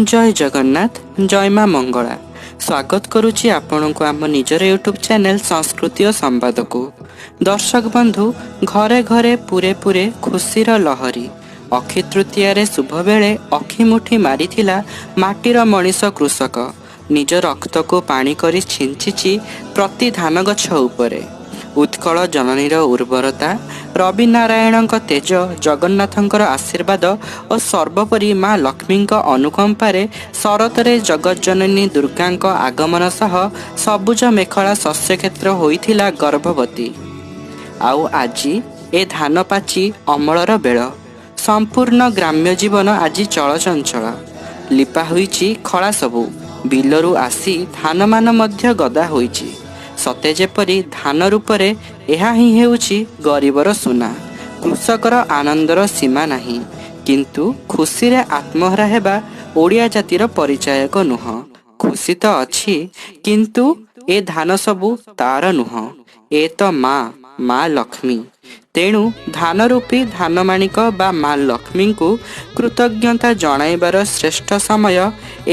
ଜୟ ଜଗନ୍ନାଥ, ଜୟ ମା ମଙ୍ଗଳା। ସ୍ୱାଗତ କରୁଛି ଆପଣଙ୍କୁ ଆମ ନିଜର ୟୁଟ୍ୟୁବ୍ ଚ୍ୟାନେଲ୍ ସଂସ୍କୃତି ଓ ସମ୍ବାଦକୁ। ଦର୍ଶକ ବନ୍ଧୁ, ଘରେ ଘରେ ପୁରେ ପୁରେ ଖୁସିର ଲହରୀ। ଅକ୍ଷି ତୃତୀୟାରେ ଶୁଭ ବେଳେ ଅଖି ମୁଠି ମାରିଥିଲା ମାଟିର ମଣିଷ କୃଷକ। ନିଜ ରକ୍ତକୁ ପାଣି କରି ଛିଞ୍ଚିଛି ପ୍ରତି ଧାନ ଗଛ ଉପରେ। ଉତ୍କଳ ଜନନୀର ଉର୍ବରତା, ରବିନାରାୟଣଙ୍କ ତେଜ, ଜଗନ୍ନାଥଙ୍କର ଆଶୀର୍ବାଦ ଓ ସର୍ବୋପରି ମା ଲକ୍ଷ୍ମୀଙ୍କ ଅନୁକମ୍ପାରେ ଶରତରେ ଜଗଜ୍ଜନନୀ ଦୁର୍ଗାଙ୍କ ଆଗମନ ସହ ସବୁଜ ମେଖଳା ଶସ୍ୟକ୍ଷେତ୍ର ହୋଇଥିଲା ଗର୍ଭବତୀ। ଆଉ ଆଜି ଏ ଧାନ ପାଚି ଅମଳର ବେଳ। ସମ୍ପୂର୍ଣ୍ଣ ଗ୍ରାମ୍ୟ ଜୀବନ ଆଜି ଚଳଚଞ୍ଚଳ। ଲିପା ହୋଇଛି ଖଳା ସବୁ। ବିଲରୁ ଆସି ଧାନମାନ ମଧ୍ୟ ଗଦା ହୋଇଛି। ସତେ ଯେପରି ଧାନ ରୂପରେ ଏହା ହିଁ ହେଉଛି ଗରିବର ସୁନା। କୃଷକର ଆନନ୍ଦର ସୀମା ନାହିଁ। କିନ୍ତୁ ଖୁସିରେ ଆତ୍ମହରା ହେବା ଓଡ଼ିଆ ଜାତିର ପରିଚାୟକ ନୁହଁ। ଖୁସି ତ ଅଛି, କିନ୍ତୁ ଏ ଧାନ ସବୁ ତାର ନୁହଁ। ଏ ତ ମା, ମା ଲକ୍ଷ୍ମୀ। ତେଣୁ ଧାନ ରୂପୀ ଧାନମାଣିକ ବା ମା ଲକ୍ଷ୍ମୀଙ୍କୁ କୃତଜ୍ଞତା ଜଣାଇବାର ଶ୍ରେଷ୍ଠ ସମୟ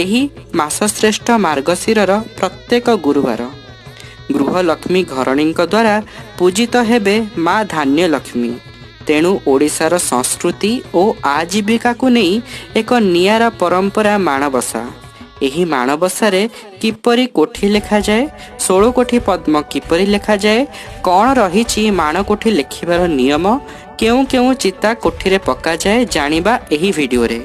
ଏହି ମାସଶ୍ରେଷ୍ଠ ମାର୍ଗଶିରର ପ୍ରତ୍ୟେକ ଗୁରୁବାର। ଗୃହଲକ୍ଷ୍ମୀ ଘରଣୀଙ୍କ ଦ୍ୱାରା ପୂଜିତ ହେବେ ମା ଧାନ୍ୟଲକ୍ଷ୍ମୀ। ତେଣୁ ଓଡ଼ିଶାର ସଂସ୍କୃତି ଓ ଆଜୀବିକାକୁ ନେଇ ଏକ ନିଆରା ପରମ୍ପରା ମାଣବସା। ଏହି ମାଣବସାରେ କିପରି କୋଠି ଲେଖାଯାଏ, ଷୋଳକୋଠି ପଦ୍ମ କିପରି ଲେଖାଯାଏ, କ'ଣ ରହିଛି ମାଣକୋଠି ଲେଖିବାର ନିୟମ, କେଉଁ କେଉଁ ଚିତା କୋଠିରେ ପକାଯାଏ, ଜାଣିବା ଏହି ଭିଡ଼ିଓରେ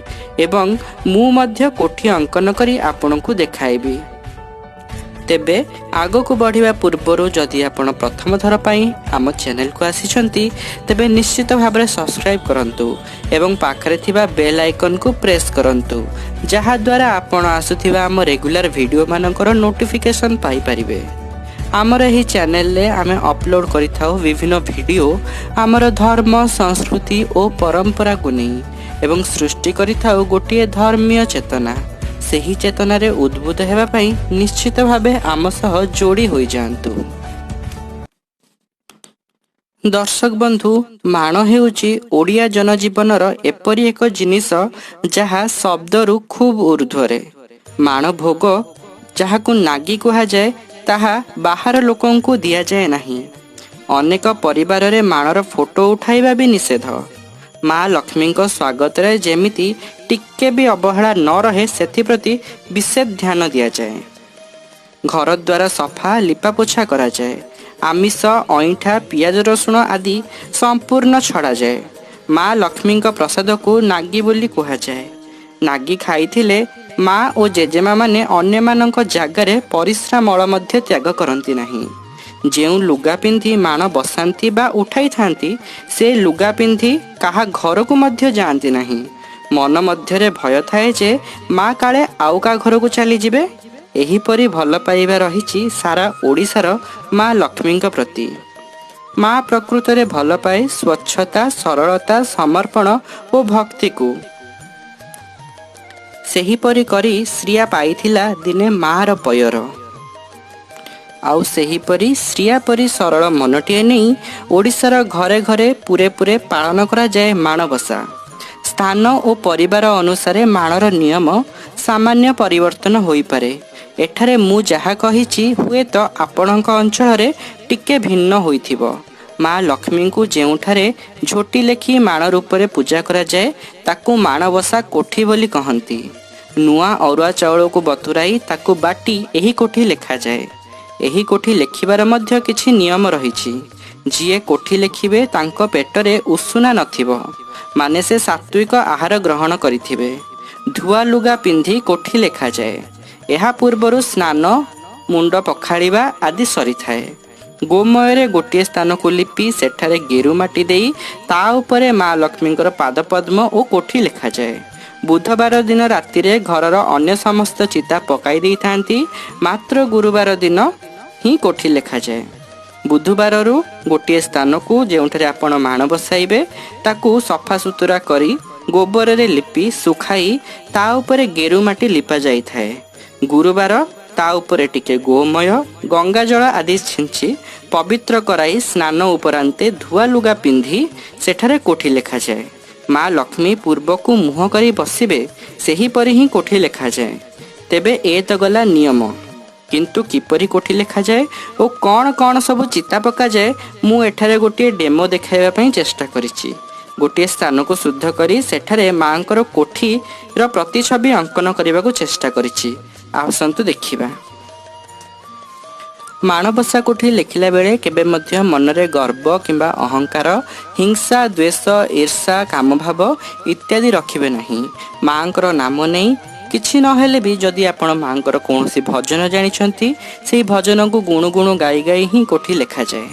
ଏବଂ ମୁଁ ମଧ୍ୟ କୋଠି ଅଙ୍କନ କରି ଆପଣଙ୍କୁ ଦେଖାଇବି। ତେବେ ଆଗକୁ ବଢ଼ିବା ପୂର୍ବରୁ ଯଦି ଆପଣ ପ୍ରଥମ ଥର ପାଇଁ ଆମ ଚ୍ୟାନେଲକୁ ଆସିଛନ୍ତି, ତେବେ ନିଶ୍ଚିତ ଭାବରେ ସବସ୍କ୍ରାଇବ୍ କରନ୍ତୁ ଏବଂ ପାଖରେ ଥିବା ବେଲ୍ ଆଇକନ୍କୁ ପ୍ରେସ୍ କରନ୍ତୁ, ଯାହାଦ୍ୱାରା ଆପଣ ଆସୁଥିବା ଆମ ରେଗୁଲାର ଭିଡ଼ିଓମାନଙ୍କର ନୋଟିଫିକେସନ୍ ପାଇପାରିବେ। ଆମର ଏହି ଚ୍ୟାନେଲରେ ଆମେ ଅପଲୋଡ଼ କରିଥାଉ ବିଭିନ୍ନ ଭିଡ଼ିଓ ଆମର ଧର୍ମ, ସଂସ୍କୃତି ଓ ପରମ୍ପରାକୁ ନେଇ ଏବଂ ସୃଷ୍ଟି କରିଥାଉ ଗୋଟିଏ ଧର୍ମୀୟ ଚେତନା। ସେହି ଚେତନାରେ ଉଦ୍ବୁଦ୍ଧ ହେବା ପାଇଁ ନିଶ୍ଚିତ ଭାବେ ଆମ ସହ ଯୋଡ଼ି ହୋଇଯାଆନ୍ତୁ। ଦର୍ଶକ ବନ୍ଧୁ, ମାଣ ହେଉଛି ଓଡ଼ିଆ ଜନଜୀବନର ଏପରି ଏକ ଜିନିଷ ଯାହା ଶବ୍ଦରୁ ଖୁବ୍ ଊର୍ଦ୍ଧ୍ୱରେ। ମାଣ ଭୋଗ, ଯାହାକୁ ନାଗି କୁହାଯାଏ, ତାହା ବାହାର ଲୋକଙ୍କୁ ଦିଆଯାଏ ନାହିଁ। ଅନେକ ପରିବାରରେ ମାଣର ଫଟୋ ଉଠାଇବା ବି ନିଷେଧ। ମା ଲକ୍ଷ୍ମୀଙ୍କ ସ୍ୱାଗତରେ ଯେମିତି ଟିକେ ବି ଅବହେଳା ନ ରହେ, ସେଥିପ୍ରତି ବିଶେଷ ଧ୍ୟାନ ଦିଆଯାଏ। ଘରଦ୍ୱାର ସଫା ଲିପାପୋଛା କରାଯାଏ। ଆମିଷ, ଅଇଁଠା, ପିଆଜ ରସୁଣ ଆଦି ସମ୍ପୂର୍ଣ୍ଣ ଛଡ଼ାଯାଏ। ମା ଲକ୍ଷ୍ମୀଙ୍କ ପ୍ରସାଦକୁ ନାଗି ବୋଲି କୁହାଯାଏ। ନାଗି ଖାଇଥିଲେ ମା ଓ ଜେଜେମା ମାନେ ଅନ୍ୟମାନଙ୍କ ଜାଗାରେ ପରିସ୍ରା ମଳ ମଧ୍ୟ ତ୍ୟାଗ କରନ୍ତି ନାହିଁ। ଯେଉଁ ଲୁଗା ପିନ୍ଧି ମାଣ ବସାନ୍ତି ବା ଉଠାଇଥାନ୍ତି, ସେ ଲୁଗା ପିନ୍ଧି କାହା ଘରକୁ ମଧ୍ୟ ଯାଆନ୍ତି ନାହିଁ। ମନ ମଧ୍ୟରେ ଭୟ ଥାଏ ଯେ ମା କାଳେ ଆଉ କାହା ଘରକୁ ଚାଲିଯିବେ। ଏହିପରି ଭଲ ପାଇବା ରହିଛି ସାରା ଓଡ଼ିଶାର ମା ଲକ୍ଷ୍ମୀଙ୍କ ପ୍ରତି। ମା ପ୍ରକୃତରେ ଭଲ ପାଏ ସ୍ୱଚ୍ଛତା, ସରଳତା, ସମର୍ପଣ ଓ ଭକ୍ତିକୁ। ସେହିପରି କରି ଶ୍ରୀୟା ପାଇଥିଲା ଦିନେ ମାର ପୟର। ଆଉ ସେହିପରି ଶ୍ରୀୟା ପରି ସରଳ ମନଟିଏ ନେଇ ଓଡ଼ିଶାର ଘରେ ଘରେ ପୁରେ ପୁରେ ପାଳନ କରାଯାଏ ମାଣବସା। ସ୍ଥାନ ଓ ପରିବାର ଅନୁସାରେ ମାଣର ନିୟମ ସାମାନ୍ୟ ପରିବର୍ତ୍ତନ ହୋଇପାରେ। ଏଠାରେ ମୁଁ ଯାହା କହିଛି, ହୁଏତ ଆପଣଙ୍କ ଅଞ୍ଚଳରେ ଟିକେ ଭିନ୍ନ ହୋଇଥିବ। ମା ଲକ୍ଷ୍ମୀଙ୍କୁ ଯେଉଁଠାରେ ଝୋଟି ଲେଖି ମାଣ ରୂପରେ ପୂଜା କରାଯାଏ, ତାକୁ ମାଣବସା କୋଠି ବୋଲି କହନ୍ତି। ନୂଆ ଅରୁଆ ଚାଉଳକୁ ବତୁରାଇ ତାକୁ ବାଟି ଏହି କୋଠି ଲେଖାଯାଏ। ଏହି କୋଠି ଲେଖିବାର ମଧ୍ୟ କିଛି ନିୟମ ରହିଛି। ଯିଏ କୋଠି ଲେଖିବେ ତାଙ୍କ ପେଟରେ ଉଷୁନା ନଥିବ, ମାନେ ସେ ସାତ୍ତ୍ୱିକ ଆହାର ଗ୍ରହଣ କରିଥିବେ। ଧୁଆ ଲୁଗା ପିନ୍ଧି କୋଠି ଲେଖାଯାଏ। ଏହା ପୂର୍ବରୁ ସ୍ନାନ, ମୁଣ୍ଡ ପଖାଳିବା ଆଦି ସରିଥାଏ। ଗୋମୟରେ ଗୋଟିଏ ସ୍ଥାନକୁ ଲିପି ସେଠାରେ ଗେରୁ ମାଟି ଦେଇ ତା ଉପରେ ମା ଲକ୍ଷ୍ମୀଙ୍କର ପାଦପଦ୍ମ ଓ କୋଠି ଲେଖାଯାଏ। ବୁଧବାର ଦିନ ରାତିରେ ଘରର ଅନ୍ୟ ସମସ୍ତ ଚିତା ପକାଇ ଦେଇଥାନ୍ତି, ମାତ୍ର ଗୁରୁବାର ଦିନ ହିଁ କୋଠି ଲେଖାଯାଏ। ବୁଧବାରରୁ ଗୋଟିଏ ସ୍ଥାନକୁ, ଯେଉଁଠାରେ ଆପଣ ମାଣ ବସାଇବେ, ତାକୁ ସଫାସୁତୁରା କରି ଗୋବରରେ ଲିପି ଶୁଖାଇ ତା ଉପରେ ଗେରୁ ମାଟି ଲିପା ଯାଇଥାଏ। ଗୁରୁବାର ତା ଉପରେ ଟିକେ ଗୋମୟ, ଗଙ୍ଗାଜଳ ଆଦି ଛିଞ୍ଚି ପବିତ୍ର କରାଇ ସ୍ନାନ ଉପରାନ୍ତେ ଧୁଆ ଲୁଗା ପିନ୍ଧି ସେଠାରେ କୋଠି ଲେଖାଯାଏ। ମା ଲକ୍ଷ୍ମୀ ପୂର୍ବକୁ ମୁହଁ କରି ବସିବେ, ସେହିପରି ହିଁ କୋଠି ଲେଖାଯାଏ। ତେବେ ଏ ତ ଗଲା ନିୟମ, କିନ୍ତୁ କିପରି କୋଠି ଲେଖାଯାଏ ଓ କ'ଣ କ'ଣ ସବୁ ଚିତା ପକାଯାଏ, ମୁଁ ଏଠାରେ ଗୋଟିଏ ଡେମୋ ଦେଖାଇବା ପାଇଁ ଚେଷ୍ଟା କରିଛି। ଗୋଟିଏ ସ୍ଥାନକୁ ଶୁଦ୍ଧ କରି ସେଠାରେ ମାଙ୍କର କୋଠିର ପ୍ରତିଛବି ଅଙ୍କନ କରିବାକୁ ଚେଷ୍ଟା କରିଛି। ଆସନ୍ତୁ ଦେଖିବା। ମାଣବସା କୋଠି ଲେଖିଲା ବେଳେ କେବେ ମଧ୍ୟ ମନରେ ଗର୍ବ କିମ୍ବା ଅହଙ୍କାର, ହିଂସା, ଦ୍ୱେଷ, ଈର୍ଷା, କାମଭାବ ଇତ୍ୟାଦି ରଖିବେ ନାହିଁ। ମାଙ୍କର ନାମ ନେଇ କିଛି ନହେଲେ ବି ଯଦି ଆପଣ ମାଙ୍କର କୌଣସି ଭଜନ ଜାଣିଛନ୍ତି, ସେହି ଭଜନକୁ ଗୁଣୁ ଗୁଣୁ ଗାଇ ଗାଇ ହିଁ କୋଠି ଲେଖାଯାଏ।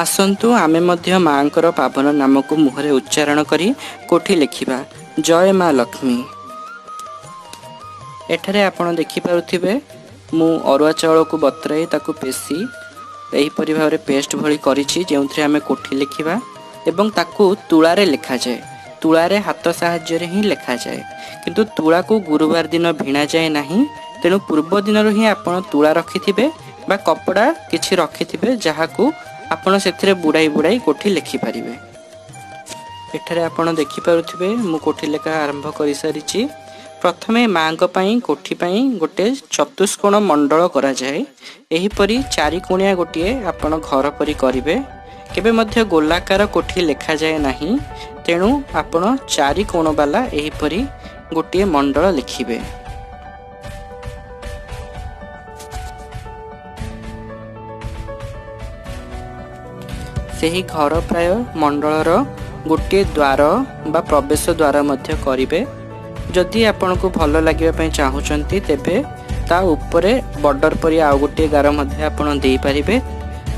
ଆସନ୍ତୁ ଆମେ ମଧ୍ୟ ମାଙ୍କର ପାବନ ନାମକୁ ମୁହଁରେ ଉଚ୍ଚାରଣ କରି କୋଠି ଲେଖିବା। ଜୟ ମା ଲକ୍ଷ୍ମୀ। ଏଠାରେ ଆପଣ ଦେଖିପାରୁଥିବେ, ମୁଁ ଅରୁଆ ଚାଉଳକୁ ବତୁରାଇ ତାକୁ ପେଶି ଏହିପରି ଭାବରେ ପେଷ୍ଟ ଭଳି କରିଛି, ଯେଉଁଥିରେ ଆମେ କୋଠି ଲେଖିବା ଏବଂ ତାକୁ ତୁଳାରେ ଲେଖାଯାଏ। ତୁଳାରେ ହାତ ସାହାଯ୍ୟରେ ହିଁ ଲେଖାଯାଏ, କିନ୍ତୁ ତୁଳାକୁ ଗୁରୁବାର ଦିନ ଭିଣାଯାଏ ନାହିଁ। ତେଣୁ ପୂର୍ବ ଦିନରୁ ହିଁ ଆପଣ ତୁଳା ରଖିଥିବେ ବା କପଡ଼ା କିଛି ରଖିଥିବେ, ଯାହାକୁ ଆପଣ ସେଥିରେ ବୁଡ଼ାଇ ବୁଡ଼ାଇ କୋଠି ଲେଖିପାରିବେ। ଏଠାରେ ଆପଣ ଦେଖିପାରୁଥିବେ, ମୁଁ କୋଠି ଲେଖା ଆରମ୍ଭ କରିସାରିଛି। ପ୍ରଥମେ ମାଙ୍କ ପାଇଁ କୋଠି ପାଇଁ ଗୋଟେ ଚତୁଷ୍କୋଣ ମଣ୍ଡଳ କରାଯାଏ। ଏହିପରି ଚାରିକୋଣିଆ ଗୋଟିଏ ଆପଣ ଘର ପରି କରିବେ। କେବେ ମଧ୍ୟ ଗୋଲାକାର କୋଠି ଲେଖାଯାଏ ନାହିଁ, ତେଣୁ ଆପଣ ଚାରି କୋଣ ବାଲା ଏହିପରି ଗୋଟିଏ ମଣ୍ଡଳ ଲେଖିବେ। ସେହି ଘର ପ୍ରାୟ ମଣ୍ଡଳର ଗୋଟିଏ ଦ୍ୱାର ବା ପ୍ରବେଶ ଦ୍ୱାର ମଧ୍ୟ କରିବେ। ଯଦି ଆପଣଙ୍କୁ ଭଲ ଲାଗିବା ପାଇଁ ଚାହୁଁଛନ୍ତି, ତେବେ ତା ଉପରେ ବର୍ଡ଼ର ପରି ଆଉ ଗୋଟିଏ ଗାର ମଧ୍ୟ ଆପଣ ଦେଇପାରିବେ।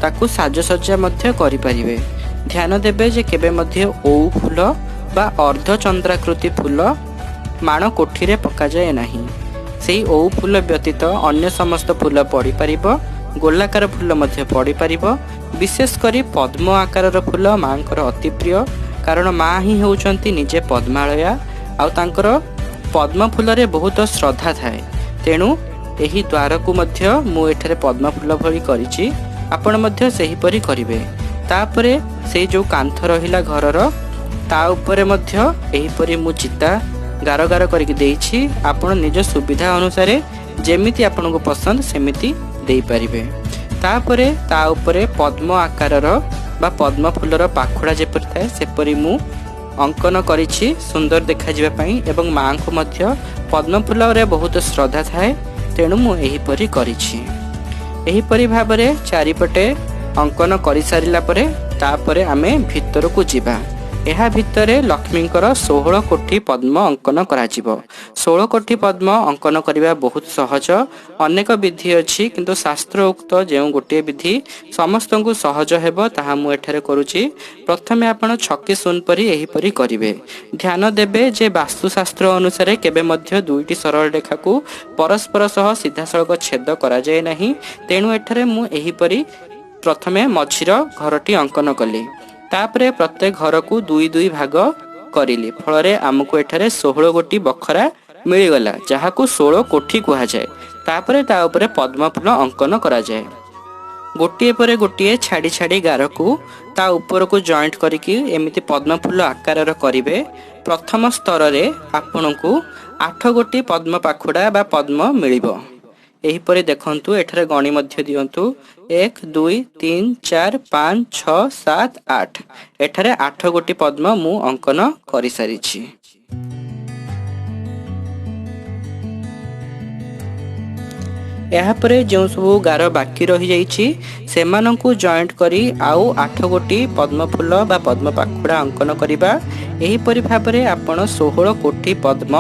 ତାକୁ ସାଜସଜ୍ଜା ମଧ୍ୟ କରିପାରିବେ। ଧ୍ୟାନ ଦେବେ ଯେ କେବେ ମଧ୍ୟ ଓଉ ଫୁଲ ବା ଅର୍ଦ୍ଧଚନ୍ଦ୍ରାକୃତି ଫୁଲ ମାଣ କୋଠିରେ ପକାଯାଏ ନାହିଁ। ସେଇ ଓଉ ଫୁଲ ବ୍ୟତୀତ ଅନ୍ୟ ସମସ୍ତ ଫୁଲ ପଡ଼ିପାରିବ। ଗୋଲାକାର ଫୁଲ ମଧ୍ୟ ପଡ଼ିପାରିବ। ବିଶେଷ କରି ପଦ୍ମ ଆକାରର ଫୁଲ ମାଙ୍କର ଅତି ପ୍ରିୟ, କାରଣ ମା ହିଁ ହେଉଛନ୍ତି ନିଜେ ପଦ୍ମାଳୟା, ଆଉ ତାଙ୍କର ପଦ୍ମ ଫୁଲରେ ବହୁତ ଶ୍ରଦ୍ଧା ଥାଏ। ତେଣୁ ଏହି ଦ୍ୱାରକୁ ମଧ୍ୟ ମୁଁ ଏଠାରେ ପଦ୍ମ ଫୁଲ ଭଳି କରିଛି, ଆପଣ ମଧ୍ୟ ସେହିପରି କରିବେ। ତାପରେ ସେଇ ଯେଉଁ କାନ୍ଥ ରହିଲା ଘରର, ତା ଉପରେ ମଧ୍ୟ ଏହିପରି ମୁଁ ଚିତା ଗାର ଗାର କରିକି ଦେଇଛି। ଆପଣ ନିଜ ସୁବିଧା ଅନୁସାରେ ଯେମିତି ଆପଣଙ୍କୁ ପସନ୍ଦ ସେମିତି ଦେଇପାରିବେ। ତାପରେ ତା ଉପରେ ପଦ୍ମ ଆକାରର ବା ପଦ୍ମ ଫୁଲର ପାଖୁଡ଼ା ଯେପରି ଥାଏ, ସେପରି ମୁଁ ଅଙ୍କନ କରିଛି ସୁନ୍ଦର ଦେଖାଯିବା ପାଇଁ, ଏବଂ ମାଙ୍କୁ ମଧ୍ୟ ପଦ୍ମ ଫୁଲରେ ବହୁତ ଶ୍ରଦ୍ଧା ଥାଏ, ତେଣୁ ମୁଁ ଏହିପରି କରିଛି। ଏହିପରି ଭାବରେ ଚାରିପଟେ ଅଙ୍କନ କରିସାରିଲା ପରେ ତାପରେ ଆମେ ଭିତରକୁ ଯିବା। ଏହା ଭିତରେ ଲକ୍ଷ୍ମୀଙ୍କର 16 କୋଟି ପଦ୍ମ ଅଙ୍କନ କରାଯିବ। 16 କୋଟି ପଦ୍ମ ଅଙ୍କନ କରିବା ବହୁତ ସହଜ। ଅନେକ ବିଧି ଅଛି, କିନ୍ତୁ ଶାସ୍ତ୍ର ଉକ୍ତ ଯେଉଁ ଗୋଟିଏ ବିଧି ସମସ୍ତଙ୍କୁ ସହଜ ହେବ, ତାହା ମୁଁ ଏଠାରେ କରୁଛି। ପ୍ରଥମେ ଆପଣ ଛକି ଶୂନ ପରି ଏହିପରି କରିବେ। ଧ୍ୟାନ ଦେବେ ଯେ ବାସ୍ତୁଶାସ୍ତ୍ର ଅନୁସାରେ କେବେ ମଧ୍ୟ ଦୁଇଟି ସରଳ ରେଖାକୁ ପରସ୍ପର ସହ ସିଧାସଳଖ ଛେଦ କରାଯାଏ ନାହିଁ। ତେଣୁ ଏଠାରେ ମୁଁ ଏହିପରି ପ୍ରଥମେ ମଝିର ଘରଟି ଅଙ୍କନ କଲି, ତାପରେ ପ୍ରତ୍ୟେକ ଘରକୁ ଦୁଇ ଦୁଇ ଭାଗ କରିଲି। ଫଳରେ ଆମକୁ ଏଠାରେ 16 ଗୋଟି ବଖରା ମିଳିଗଲା, ଯାହାକୁ 16 କୋଠି କୁହାଯାଏ। ତାପରେ ତା ଉପରେ ପଦ୍ମ ଫୁଲ ଅଙ୍କନ କରାଯାଏ। ଗୋଟିଏ ପରେ ଗୋଟିଏ ଛାଡ଼ି ଛାଡ଼ି ଗାରକୁ ତା ଉପରକୁ ଜଏଣ୍ଟ କରିକି ଏମିତି ପଦ୍ମ ଫୁଲ ଆକାରର କରିବେ। ପ୍ରଥମ ସ୍ତରରେ ଆପଣଙ୍କୁ 8 ଗୋଟି ପଦ୍ମ ପାଖୁଡ଼ା ବା ପଦ୍ମ ମିଳିବ। ଏହିପରି ଦେଖନ୍ତୁ, ଏଠାରେ ଗଣି ମଧ୍ୟ ଦିଅନ୍ତୁ, 1, 2, 3, 4, 5, 6, 7, 8। ଏଠାରେ 8 ଗୋଟି ପଦ୍ମ ମୁଁ ଅଙ୍କନ କରିସାରିଛି। ଏହାପରେ ଯେଉଁ ସବୁ ଗାର ବାକି ରହିଯାଇଛି, ସେମାନଙ୍କୁ ଜଏଣ୍ଟ କରି ଆଉ 8 ଗୋଟି ପଦ୍ମ ଫୁଲ ବା ପଦ୍ମ ପାଖୁଡ଼ା ଅଙ୍କନ କରିବା। ଏହିପରି ଭାବରେ ଆପଣ 16 କୋଟି ପଦ୍ମ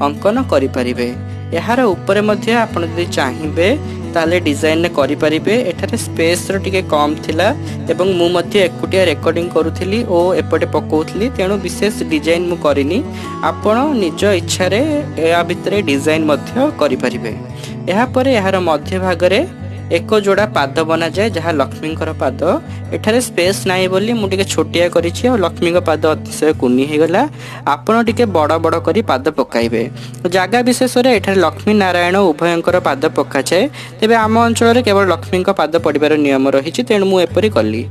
ଅଙ୍କନ କରିପାରିବେ। ଏହାର ଉପରେ ମଧ୍ୟ ଆପଣ ଯଦି ଚାହିଁବେ ତାହେଲେ ଡିଜାଇନରେ କରିପାରିବେ। ଏଠାରେ ସ୍ପେସ୍ର ଟିକେ କମ୍ ଥିଲା ଏବଂ ମୁଁ ମଧ୍ୟ ଏକୁଟିଆ ରେକର୍ଡ଼ିଂ କରୁଥିଲି ଓ ଏପଟେ ପକାଉଥିଲି, ତେଣୁ ବିଶେଷ ଡିଜାଇନ ମୁଁ କରିନି। ଆପଣ ନିଜ ଇଚ୍ଛାରେ ଏହା ଭିତରେ ଡିଜାଇନ ମଧ୍ୟ କରିପାରିବେ। ଏହାପରେ ଏହାର ମଧ୍ୟଭାଗରେ ଏକ ଯୋଡ଼ା ପାଦ ବନାଯାଏ, ଯାହା ଲକ୍ଷ୍ମୀଙ୍କର ପାଦ। ଏଠାରେ ସ୍ପେସ୍ ନାହିଁ ବୋଲି ମୁଁ ଟିକେ ଛୋଟିଆ କରିଛି ଆଉ ଲକ୍ଷ୍ମୀଙ୍କ ପାଦ ଅତିଶୟ କୁନି ହେଇଗଲା। ଆପଣ ଟିକେ ବଡ଼ ବଡ଼ କରି ପାଦ ପକାଇବେ। ଜାଗା ବିଶେଷରେ ଏଠାରେ ଲକ୍ଷ୍ମୀ ନାରାୟଣ ଉଭୟଙ୍କର ପାଦ ପକାଯାଏ। ତେବେ ଆମ ଅଞ୍ଚଳରେ କେବଳ ଲକ୍ଷ୍ମୀଙ୍କ ପାଦ ପଡ଼ିବାର ନିୟମ ରହିଛି, ତେଣୁ ମୁଁ ଏପରି କଲି।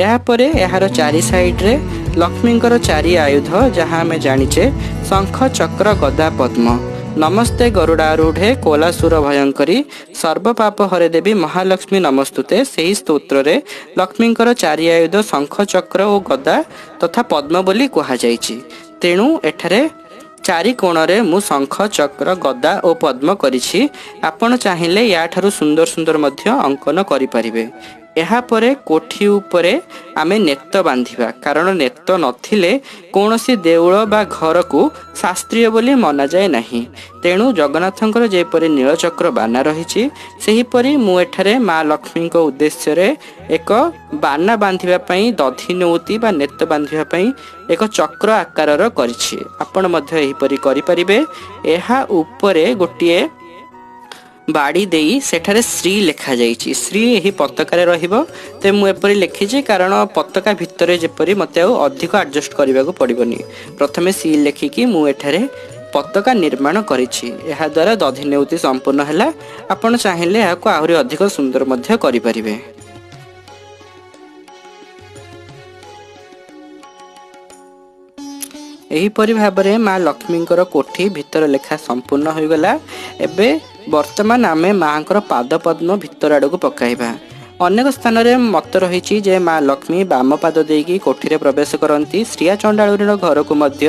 ଏହାପରେ ଏହାର ଚାରି ସାଇଡ଼ରେ ଲକ୍ଷ୍ମୀଙ୍କର ଚାରି ଆୟୁଧ, ଯାହା ଆମେ ଜାଣିଛେ, ଶଙ୍ଖ, ଚକ୍ର, ଗଦା, ପଦ୍ମ। ନମସ୍ତେ ଗରୁଡ଼ାରୂଢ଼େ କୋଲାସୁର ଭୟଙ୍କରୀ ସର୍ବପାପ ହରେ ଦେବୀ ମହାଲକ୍ଷ୍ମୀ ନମସ୍ତୁତେ। ସେହି ସ୍ତୋତ୍ରରେ ଲକ୍ଷ୍ମୀଙ୍କର ଚାରି ଆୟୁଧ ଶଙ୍ଖ, ଚକ୍ର ଓ ଗଦା ତଥା ପଦ୍ମ ବୋଲି କୁହାଯାଇଛି। ତେଣୁ ଏଠାରେ ଚାରି କୋଣରେ ମୁଁ ଶଙ୍ଖ, ଚକ୍ର, ଗଦା ଓ ପଦ୍ମ କରିଛି। ଆପଣ ଚାହିଁଲେ ୟାଠାରୁ ସୁନ୍ଦର ସୁନ୍ଦର ମଧ୍ୟ ଅଙ୍କନ କରିପାରିବେ। ଏହାପରେ କୋଠି ଉପରେ ଆମେ ନେତ ବାନ୍ଧିବା, କାରଣ ନେତ ନଥିଲେ କୌଣସି ଦେଉଳ ବା ଘରକୁ ଶାସ୍ତ୍ରୀୟ ବୋଲି ମନାଯାଏ ନାହିଁ। ତେଣୁ ଜଗନ୍ନାଥଙ୍କର ଯେପରି ନୀଳଚକ୍ର ବାନା ରହିଛି, ସେହିପରି ମୁଁ ଏଠାରେ ମା ଲକ୍ଷ୍ମୀଙ୍କ ଉଦ୍ଦେଶ୍ୟରେ ଏକ ବାନା ବାନ୍ଧିବା ପାଇଁ, ଦଧି ନଉତି ବା ନେତ ବାନ୍ଧିବା ପାଇଁ ଏକ ଚକ୍ର ଆକାରର କରିଛି। ଆପଣ ମଧ୍ୟ ଏହିପରି କରିପାରିବେ। ଏହା ଉପରେ ଗୋଟିଏ ବାଡ଼ି ଦେଇ ସେଠାରେ ଶ୍ରୀ ଲେଖାଯାଇଛି। ଶ୍ରୀ ଏହି ପତାକାରେ ରହିବ। ତେବେ ମୁଁ ଏପରି ଲେଖିଛି କାରଣ ପତାକା ଭିତରେ ଯେପରି ମୋତେ ଆଉ ଅଧିକ ଆଡ଼ଜଷ୍ଟ କରିବାକୁ ପଡ଼ିବନି। ପ୍ରଥମେ ସି ଲେଖିକି ମୁଁ ଏଠାରେ ପତାକା ନିର୍ମାଣ କରିଛି। ଏହାଦ୍ୱାରା ଦଧି ନେଉତି ସମ୍ପୂର୍ଣ୍ଣ ହେଲା। ଆପଣ ଚାହିଁଲେ ଏହାକୁ ଆହୁରି ଅଧିକ ସୁନ୍ଦର ମଧ୍ୟ କରିପାରିବେ। ଏହିପରି ଭାବରେ ମା ଲକ୍ଷ୍ମୀଙ୍କର କୋଠି ଭିତର ଲେଖା ସମ୍ପୂର୍ଣ୍ଣ ହୋଇଗଲା। ଏବେ ବର୍ତ୍ତମାନ ଆମେ ମାଙ୍କର ପାଦ ପଦ୍ମ ଭିତର ଆଡ଼କୁ ପକାଇବା। ଅନେକ ସ୍ଥାନରେ ମତ ରହିଛି ଯେ ମା ଲକ୍ଷ୍ମୀ ବାମ ପାଦ ଦେଇକି କୋଠିରେ ପ୍ରବେଶ କରନ୍ତି। ଶ୍ରୀୟା ଚଣ୍ଡାଳୁଣୀର ଘରକୁ ମଧ୍ୟ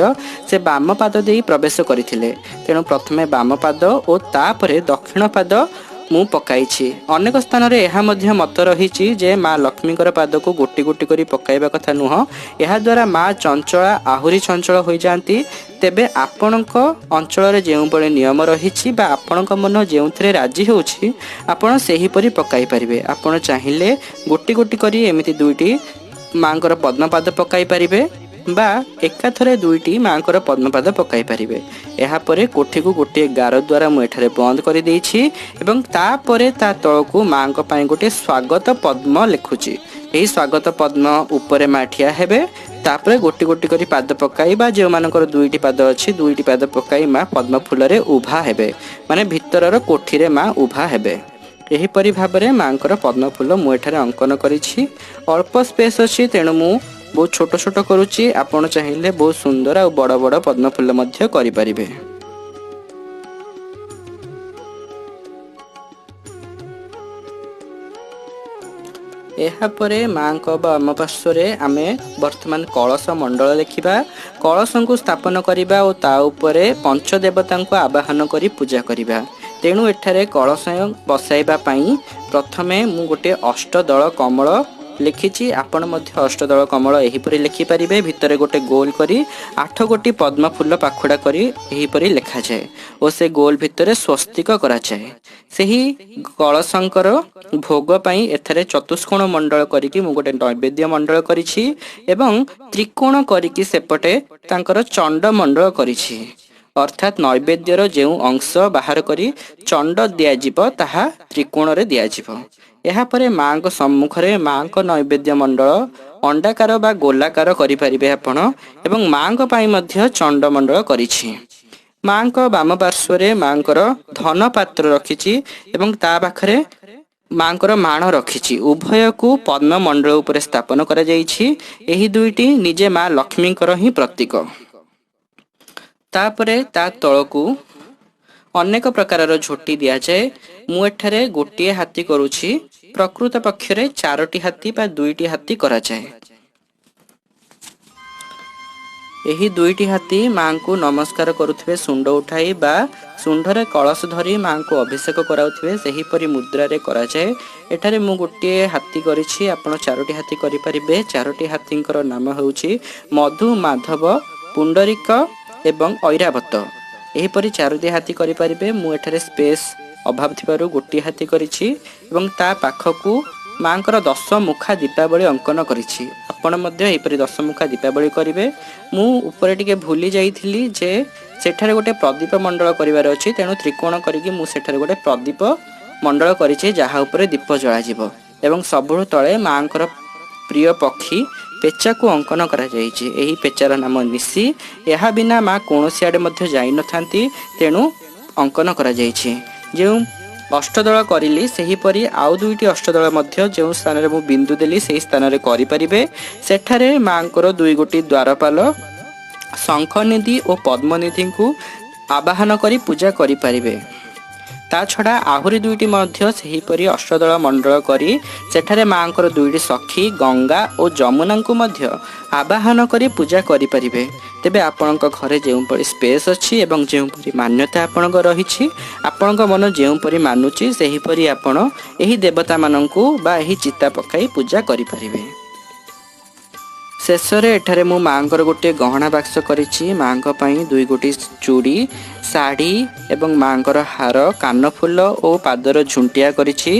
ସେ ବାମ ପାଦ ଦେଇ ପ୍ରବେଶ କରିଥିଲେ। ତେଣୁ ପ୍ରଥମେ ବାମ ପାଦ ଓ ତାପରେ ଦକ୍ଷିଣ ପାଦ ମୁଁ ପକାଇଛି। ଅନେକ ସ୍ଥାନରେ ଏହା ମଧ୍ୟ ମତ ରହିଛି ଯେ ମା ଲକ୍ଷ୍ମୀଙ୍କର ପାଦକୁ ଗୋଟି ଗୋଟି କରି ପକାଇବା କଥା ନୁହଁ, ଏହାଦ୍ୱାରା ମା ଚଞ୍ଚଳା ଆହୁରି ଚଞ୍ଚଳ ହୋଇଯାଆନ୍ତି। ତେବେ ଆପଣଙ୍କ ଅଞ୍ଚଳରେ ଯେଉଁଭଳି ନିୟମ ରହିଛି ବା ଆପଣଙ୍କ ମନ ଯେଉଁଥିରେ ରାଜି ହେଉଛି, ଆପଣ ସେହିପରି ପକାଇ ପାରିବେ। ଆପଣ ଚାହିଁଲେ ଗୋଟି ଗୋଟି କରି ଏମିତି ଦୁଇଟି ମାଙ୍କର ପଦ୍ମପାଦ ପକାଇ ପାରିବେ ବା ଏକାଥରେ ଦୁଇଟି ମାଙ୍କର ପଦ୍ମପାଦ ପକାଇ ପାରିବେ। ଏହାପରେ କୋଠିକୁ ଗୋଟିଏ ଗାର ଦ୍ୱାରା ମୁଁ ଏଠାରେ ବନ୍ଦ କରିଦେଇଛି ଏବଂ ତାପରେ ତା ତଳକୁ ମାଙ୍କ ପାଇଁ ଗୋଟିଏ ସ୍ୱାଗତ ପଦ୍ମ ଲେଖୁଛି। ଏହି ସ୍ୱାଗତ ପଦ୍ମ ଉପରେ ମା ଠିଆ ହେବେ। ତାପରେ ଗୋଟି ଗୋଟି କରି ପାଦ ପକାଇ ବା ଯେଉଁମାନଙ୍କର ଦୁଇଟି ପାଦ ଅଛି ଦୁଇଟି ପାଦ ପକାଇ ମା ପଦ୍ମ ଫୁଲରେ ଉଭା ହେବେ, ମାନେ ଭିତରର କୋଠିରେ ମା ଉଭା ହେବେ। ଏହିପରି ଭାବରେ ମାଙ୍କର ପଦ୍ମ ଫୁଲ ମୁଁ ଏଠାରେ ଅଙ୍କନ କରିଛି। ଅଳ୍ପ ସ୍ପେସ୍ ଅଛି, ତେଣୁ ମୁଁ ବହୁତ ଛୋଟ ଛୋଟ କରୁଛି। ଆପଣ ଚାହିଁଲେ ବହୁତ ସୁନ୍ଦର ଆଉ ବଡ଼ ବଡ଼ ପଦ୍ମ ଫୁଲ ମଧ୍ୟ କରିପାରିବେ। ଏହାପରେ ମାଙ୍କ ବାମ ପାର୍ଶ୍ୱରେ ଆମେ ବର୍ତ୍ତମାନ କଳସ ମଣ୍ଡଳ ଲେଖିବା। କଳସଙ୍କୁ ସ୍ଥାପନ କରିବା ଓ ତା ଉପରେ ପଞ୍ଚଦେବତାଙ୍କୁ ଆବାହନ କରି ପୂଜା କରିବା। ତେଣୁ ଏଠାରେ କଳସ ବସାଇବା ପାଇଁ ପ୍ରଥମେ ମୁଁ ଗୋଟିଏ ଅଷ୍ଟଦଳ କମଳ ଲେଖିଛି। ଆପଣ ମଧ୍ୟ ଅଷ୍ଟଦଳ କମଳ ଏହିପରି ଲେଖିପାରିବେ। ଭିତରେ ଗୋଟେ ଗୋଲ କରି 8 ଗୋଟି ପଦ୍ମ ଫୁଲ ପାଖୁଡ଼ା କରି ଏହିପରି ଲେଖାଯାଏ ଓ ସେ ଗୋଲ ଭିତରେ ସ୍ୱସ୍ତିକ କରାଯାଏ। ସେହି କଳସଙ୍କର ଭୋଗ ପାଇଁ ଏଥିରେ ଚତୁଷ୍କୋଣ ମଣ୍ଡଳ କରିକି ମୁଁ ଗୋଟେ ନୈବେଦ୍ୟ ମଣ୍ଡଳ କରିଛି ଏବଂ ତ୍ରିକୋଣ କରିକି ସେପଟେ ତାଙ୍କର ଚଣ୍ଡ ମଣ୍ଡଳ କରିଛି। ଅର୍ଥାତ୍ ନୈବେଦ୍ୟର ଯେଉଁ ଅଂଶ ବାହାର କରି ଚଣ୍ଡ ଦିଆଯିବ ତାହା ତ୍ରିକୋଣରେ ଦିଆଯିବ। ଏହାପରେ ମାଙ୍କ ସମ୍ମୁଖରେ ମାଙ୍କ ନୈବେଦ୍ୟ ମଣ୍ଡଳ ଅଣ୍ଡାକାର ବା ଗୋଲାକାର କରିପାରିବେ ଆପଣ ଏବଂ ମାଙ୍କ ପାଇଁ ମଧ୍ୟ ଚଣ୍ଡ ମଣ୍ଡଳ କରିଛି। ମାଙ୍କ ବାମ ପାର୍ଶ୍ୱରେ ମାଙ୍କର ଧନ ପାତ୍ର ରଖିଛି ଏବଂ ତା ପାଖରେ ମାଙ୍କର ମାଣ ରଖିଛି। ଉଭୟକୁ ପଦ୍ମ ମଣ୍ଡଳ ଉପରେ ସ୍ଥାପନ କରାଯାଇଛି। ଏହି ଦୁଇଟି ନିଜେ ମା ଲକ୍ଷ୍ମୀଙ୍କର ହିଁ ପ୍ରତୀକ। ତାପରେ ତା ତଳକୁ ଅନେକ ପ୍ରକାରର ଝୋଟି ଦିଆଯାଏ। ମୁଁ ଏଠାରେ ଗୋଟିଏ ହାତୀ କରୁଛି, ପ୍ରକୃତ ପକ୍ଷରେ 4ଟି ହାତୀ ବା 2ଟି ହାତୀ କରାଯାଏ। ଏହି 2ଟି ହାତୀ ମାଙ୍କୁ ନମସ୍କାର କରୁଥିବେ ଶୁଣ୍ଡ ଉଠାଇ ବା ଶୁଣ୍ଢରେ କଳସ ଧରି ମାଙ୍କୁ ଅଭିଷେକ କରାଉଥିବେ, ସେହିପରି ମୁଦ୍ରାରେ କରାଯାଏ। ଏଠାରେ ମୁଁ ଗୋଟିଏ ହାତୀ କରିଛି, ଆପଣ 4ଟି ହାତୀ କରିପାରିବେ। 4ଟି ହାତୀଙ୍କର ନାମ ହେଉଛି ମଧୁ, ମାଧବ, ପୁଣ୍ଡରିକ ଏବଂ ଐରାବତ। ଏହିପରି 4ଟି ହାତୀ କରିପାରିବେ। ମୁଁ ଏଠାରେ ସ୍ପେସ୍ ଅଭାବ ଥିବାରୁ ଗୋଟିଏ ହାତୀ କରିଛି ଏବଂ ତା ପାଖକୁ ମାଙ୍କର ଦଶମୁଖା ଦୀପାବଳି ଅଙ୍କନ କରିଛି। ଆପଣ ମଧ୍ୟ ଏହିପରି ଦଶମୁଖା ଦୀପାବଳି କରିବେ। ମୁଁ ଉପରେ ଟିକେ ଭୁଲି ଯାଇଥିଲି ଯେ ସେଠାରେ ଗୋଟେ ପ୍ରଦୀପ ମଣ୍ଡଳ କରିବାର ଅଛି, ତେଣୁ ତ୍ରିକୋଣ କରିକି ମୁଁ ସେଠାରେ ଗୋଟେ ପ୍ରଦୀପ ମଣ୍ଡଳ କରିଛି, ଯାହା ଉପରେ ଦୀପ ଜଳାଯିବ ଏବଂ ସବୁଠୁ ତଳେ ମାଆଙ୍କର ପ୍ରିୟ ପକ୍ଷୀ ପେଚାକୁ ଅଙ୍କନ କରାଯାଇଛି। ଏହି ପେଚାର ନାମ ନିଶି। ଏହା ବିନା ମା କୌଣସି ଆଡ଼େ ମଧ୍ୟ ଯାଇନଥାନ୍ତି, ତେଣୁ ଅଙ୍କନ କରାଯାଇଛି। ଯେଉଁ ଅଷ୍ଟଦଳ କରିଲି, ସେହିପରି ଆଉ 2ଟି ଅଷ୍ଟଦଳ ମଧ୍ୟ ଯେଉଁ ସ୍ଥାନରେ ମୁଁ ବିନ୍ଦୁ ଦେଲି ସେହି ସ୍ଥାନରେ କରିପାରିବେ। ସେଠାରେ ମାଆଙ୍କର 2 ଗୋଟି ଦ୍ୱାରପାଲ ଶଙ୍ଖନିଧି ଓ ପଦ୍ମନିଧିଙ୍କୁ ଆବାହନ କରି ପୂଜା କରିପାରିବେ। ତା ଛଡ଼ା ଆହୁରି 2ଟି ମଧ୍ୟ ସେହିପରି ଅଷ୍ଟଦଳ ମଣ୍ଡଳ କରି ସେଠାରେ ମାଆଙ୍କର 2ଟି ସଖୀ ଗଙ୍ଗା ଓ ଯମୁନାଙ୍କୁ ମଧ୍ୟ ଆବାହନ କରି ପୂଜା କରିପାରିବେ। ତେବେ ଆପଣଙ୍କ ଘରେ ଯେଉଁପରି ସ୍ପେସ୍ ଅଛି ଏବଂ ଯେଉଁପରି ମାନ୍ୟତା ଆପଣଙ୍କ ରହିଛି, ଆପଣଙ୍କ ମନ ଯେଉଁପରି ମାନୁଛି, ସେହିପରି ଆପଣ ଏହି ଦେବତାମାନଙ୍କୁ ବା ଏହି ଚିତା ପକାଇ ପୂଜା କରିପାରିବେ। ଶେଷରେ ଏଠାରେ ମୁଁ ମାଆଙ୍କର ଗୋଟିଏ ଗହଣା ବାକ୍ସ କରିଛି। ମାଆଙ୍କ ପାଇଁ 2 ଗୋଟି ଚୁଡ଼ି, ଶାଢ଼ୀ ଏବଂ ମାଆଙ୍କର ହାର, କାନଫୁଲ ଓ ପାଦର ଝୁଣ୍ଟିଆ କରିଛି।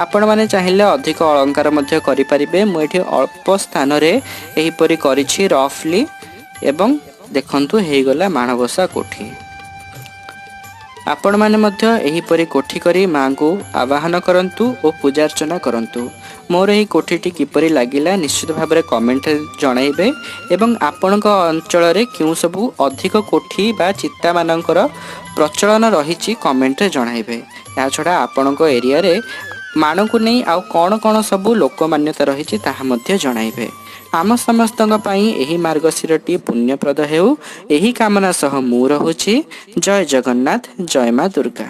ଆପଣମାନେ ଚାହିଁଲେ ଅଧିକ ଅଳଙ୍କାର ମଧ୍ୟ କରିପାରିବେ। ମୁଁ ଏଠି ଅଳ୍ପ ସ୍ଥାନରେ ଏହିପରି କରିଛି ରଫଲି, ଏବଂ ଦେଖନ୍ତୁ ହେଇଗଲା ମାଣବସା କୋଠି। ଆପଣମାନେ ମଧ୍ୟ ଏହିପରି କୋଠି କରି ମାଆଙ୍କୁ ଆବାହନ କରନ୍ତୁ ଓ ପୂଜାର୍ଚ୍ଚନା କରନ୍ତୁ। ମୋର ଏହି କୋଠିଟି କିପରି ଲାଗିଲା ନିଶ୍ଚିତ ଭାବରେ କମେଣ୍ଟରେ ଜଣାଇବେ ଏବଂ ଆପଣଙ୍କ ଅଞ୍ଚଳରେ କେଉଁ ସବୁ ଅଧିକ କୋଠି ବା ଚିତାମାନଙ୍କର ପ୍ରଚଳନ ରହିଛି କମେଣ୍ଟରେ ଜଣାଇବେ। ଏହାଛଡ଼ା ଆପଣଙ୍କ ଏରିଆରେ ମାଣକୁ ନେଇ ଆଉ କ'ଣ କ'ଣ ସବୁ ଲୋକମାନ୍ୟତା ରହିଛି ତାହା ମଧ୍ୟ ଜଣାଇବେ। ଆମ ସମସ୍ତଙ୍କ ପାଇଁ ଏହି ମାର୍ଗଶିରଟି ପୁଣ୍ୟପ୍ରଦ ହେଉ, ଏହି କାମନା ସହ ମୁଁ ରହୁଛି। ଜୟ ଜଗନ୍ନାଥ, ଜୟ ମା ଦୁର୍ଗା।